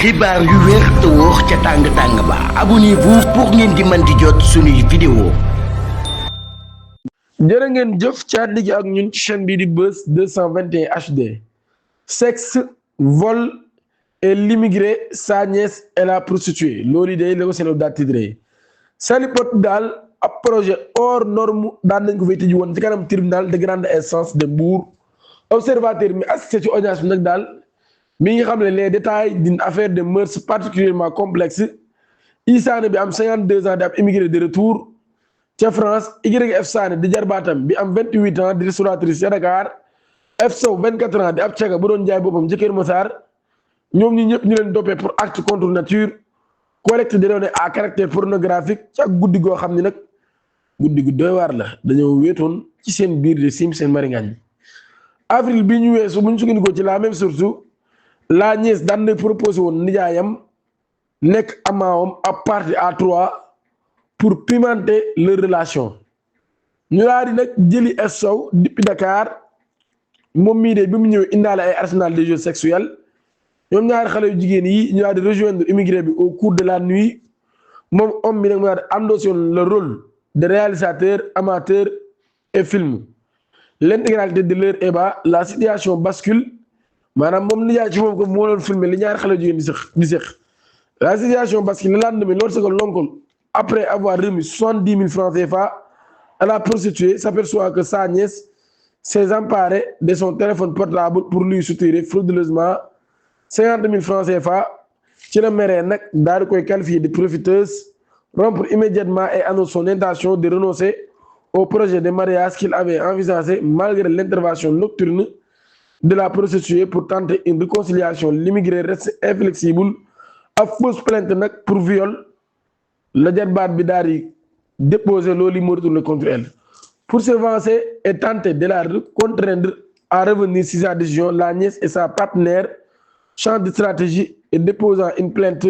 xibaar yu wér te wóor ca tàng ba abonnez-vous pour ngeen di mën di jot suñuy vidéo. jërë ngeen jëf ci ànd gi ak ñun ci chaîne bi di Buzz 221 HD. Sexe, vol et l'immigré, sa nièce et la prostituée loolu de la ko seen daal titré Salipot daal ab projet hors norme daan nañ ko fay tëji woon ci kanam tribunal de grande instance de Mbour. Observateur mi assisté ci audience bi nag daal mi ngi xam ne les détails d'une affaire de mœurs particulièrement complexe. Isaane bi am 52 ans di ab immigré de retour ca France. YF Sané di jarbaatam bi am 28 ans di restauratrice ca Dakar. F Sow 24 ans di ab caga bu doon jaay boppam ci Kër Massar. ñoom ñi ñëpp ñu leen toppee pour acte contre nature, collecte de données à caractère pornographique ca guddi goo xam ne nag guddi gu doy waar la dañoo wéetoon ci seen biir de sim seen maringaañ. Avril bi ñu weesu bu ñu sukkandikoo ci la même source, la nièce daan na proposé woon nijaayam nekk amaawam ab partie à trois pour pimenter leur relation. ñu daal di nag jëli F Sow depuis Dakar moom mii de bi mu ñëwee indaale ay arsenal de jeux sexuels. ñoom ñaari xale yu jigéen yi ñu daal di rejoindre immigré bi au cours de la nuit. moom homme bi nag mu daal di endossé le rôle de réalisateur amateur et film. L'intégralité de leur ébat la situation bascule maanaam moom nijaay ci moom ko moo doon filmé li ñaari xale yu jigéen di seq. La situation bascule le lendemain lorsque l'oncle, après avoir remis 70 000 francs CFA à la prostituée, s'aperçoit que sa nièce s'est emparée de son téléphone portable pour lui soutirer frauduleusement 50 000 francs CFA. ci la meree nag daal di koy qualifier de profiteuse, rompre immédiatement et annonce son intention de renoncer au projet de mariage qu'il avait envisagé malgré l'intervention nocturne de la prostituée pour tenter une réconciliation. L'immigré reste inflexible. ab fausse plainte nag pour viol la jarbaat bi daal di déposer loolu moo retourné contre elle. Pour se venger et tenter de la contraindre à revenir sur sa décision, la nièce et sa partenaire changent de stratégie et déposant une plainte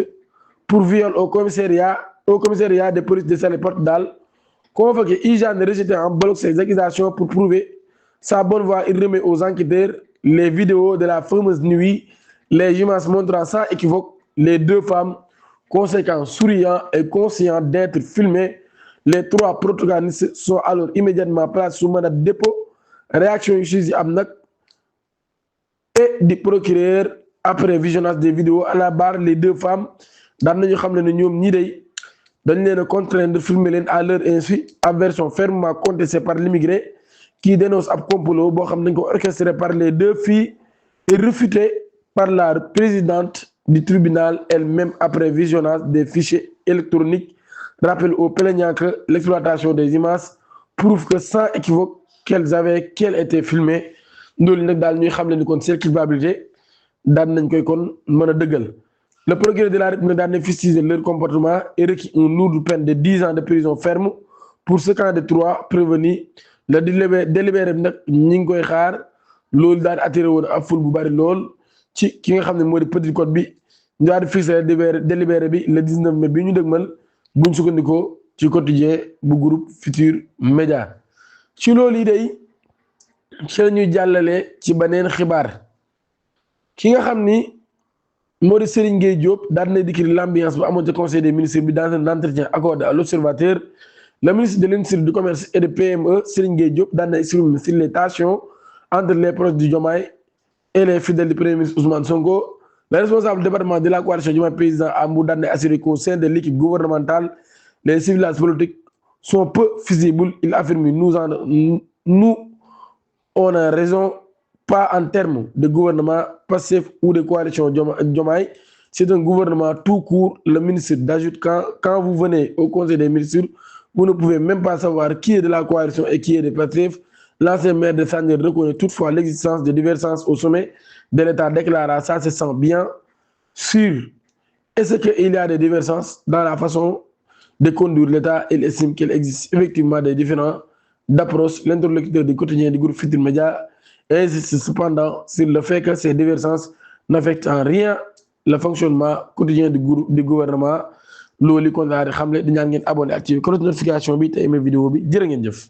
pour viol au commissariat de police de Salipot daal convoqué. Ijane rejeté en bloc ces accusations. Pour prouver sa bonne foi, il remet aux enquêteurs les vidéos de la fameuse nuit, les images montrant sans équivoque les deux femmes, conséquents, souriants et conscients d'être filmés. Les trois protagonistes sont alors immédiatement placés sous mandat de dépôt. Réaction yu si am nag et du procureur après visionnage des vidéos à la barre. Les deux femmes daan nañu xam ne ñoom ñii day dañ leen a contraindre de filmer leen à leur insu, ab version fermement contestée par l'immigré qui dénonce ab complot boo xam nañ ko orchestré par les deux filles et réfuté par la présidente du tribunal elle-même après visionnage des fichiers électroniques. Rappelle aux plaignants que l'exploitation des images prouve que sans équivoque qu'elles étaient filmées. Loolu nag daal ñuy xam ne ni kon seen culpabilité daan nañ koy kon mën a dëggal. Le procureur de la République daan na fustiger leur comportement et requis une lourde peine de 10 ans de prison ferme pour ce camp de trois prévenus. Le délibéré bi nag ñi ngi koy xaar. Loolu daal di attiré woon ab ful bu bari lool ci ki nga xam ne moo di Petite Côte bi. ñu daal di fixé délibéré bi le 19 mai bi ñu dëgmal buñ sukkandikoo ci quotidien bu groupe Futurs Médias. ci loolu yi day ci la ñuy jàllale ci beneen xibaar. ki nga xam ni moo di Serigne Gueye Diop daal na décrire l'ambiance bu amoon ci conseil des ministres bi dans un entretien accordé à l'Observateur. Le ministre de l'Industrie, du Commerce et de PME Serigne Gueye Diop daal na exprimer sur les tensions entre les proches du Diomaye et les fidèles du Premier ministre Ousmane Sonko. Le responsable département de la coalition Diomaye Président a daan na assuré qu'au sein de l'équipe gouvernementale, les civils politiques sont peu visibles. Il affirme nous on a raison, pas en termes de gouvernement passif ou de coalition Diomaye, c'est un gouvernement tout court. Le ministre ajoute quand vous venez au conseil des ministres, vous ne pouvez même pas savoir qui est de la coalition et qui est de passif. L'ancien maire de Sandiara reconnaît toutefois l'existence de divergences au sommet de l'État, déclarant ça se sent bien sûr. Est-ce qu'il y a des divergences dans la façon de conduire l'État? Il estime qu'il existe effectivement des différents d'approche. L'interlocuteur du quotidien du groupe Futurs Médias insiste cependant sur le fait que ces divergences n'affectent en rien le fonctionnement quotidien du gouvernement. Loolu kon daal di xamle di ñaan ngeen abonné activé cloche notification bi te aimé vidéo bi jërë ngeen jëf.